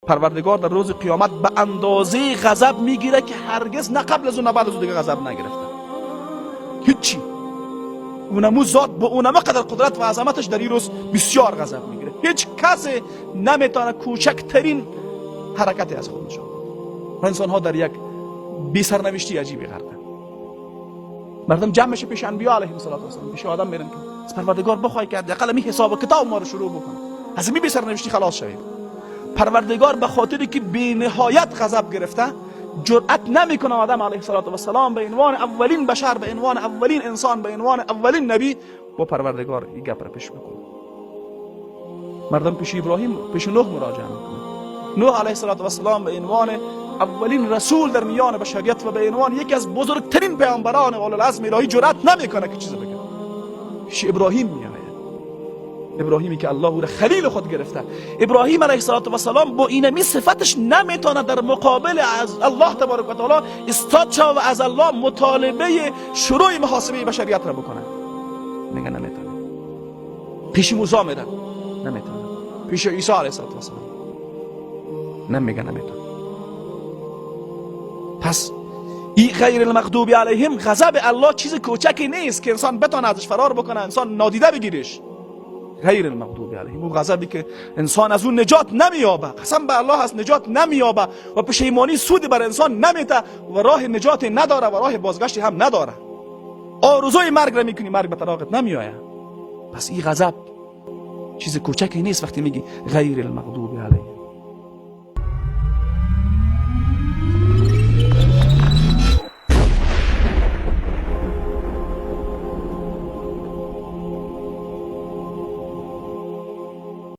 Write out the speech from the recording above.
Парвардигор дар рӯзи қиёмат ба андозаи ғазаб мегирад, ки ҳаргиз на қабл аз ӯ, на баъд аз ӯ дига ғазаб нагирифта. Ҳичи унаму зот бо унама қадар қудрат ва азаматаш дар ин рӯз бисёр ғазаб мегирад. Ҳеҷ касе наметавонад кӯчактарин ҳаракате аз худ нишон ва инсонҳо дар як бесарнавиштии аҷибе ғарқанд. Мардум ҷамъ меша пеши анбиё алайҳим салоту вассалом, пеши одам меран, ки аз Парвардигор бихоҳӣ, ки ҳадди ми ҳисобу китоб моро шурӯъ бикун, аз ин бесарнавиштӣ халос шавем. Парвардигор ба хотире ки бениҳоят ғазаб гирифта, ҷуръат намекунад одам алайҳи салоту вассалом ба унвони аввалин башар, ба унвони аввалин инсон, ба унвони аввалин набӣ бо Парвардигор ин гап ра пеш бикунад. Мардум пеши Иброҳим, пеши Нӯҳ муроҷиа мекунад. Нӯҳ алайҳи салоту вассалом ба унвони аввалин расул дар миёни башарият ва ба унвони яке аз бузургтарин паёмбарони улулазми илоҳӣ ҷуръат намекунад, ки чизе бигӯяд. Пеши Иброҳим меояд, Иброҳиме ки Аллоҳ ӯро халили худ гирифта. Иброҳим алайҳи салоту вассалом бо инами сифаташ наметавонад дар муқобили аз Аллоҳ табарак ва таоло истод шава ва аз Аллоҳ мутолибаи шурӯи муҳосибаи башариятро бикунад. Мега наметавонад. Пеши Мусо мерад, наметавонад. Пеши Исо алайҳи салоту вассалом намега, наметавонад. Пас и ғайр المغضوب علیهم، غضب الله چیز کوچکی نیست که انسان بتونه ازش فرار بکنه، انسان نادیده بگیرش. غیر المغضوب علیهم، او غضبی که انسان از اون نجات نمییابه، قسم به الله از نجات نمییابه و پشیمانی سود بر انسان نمیته و راه نجات نداره و راه بازگشتی هم نداره. آرزوی مرگ را میکنی، مرگ به طلاقت نمیآید. پس این غضب چیز کوچکی نیست وقتی میگی غیر المغضوب علیهم.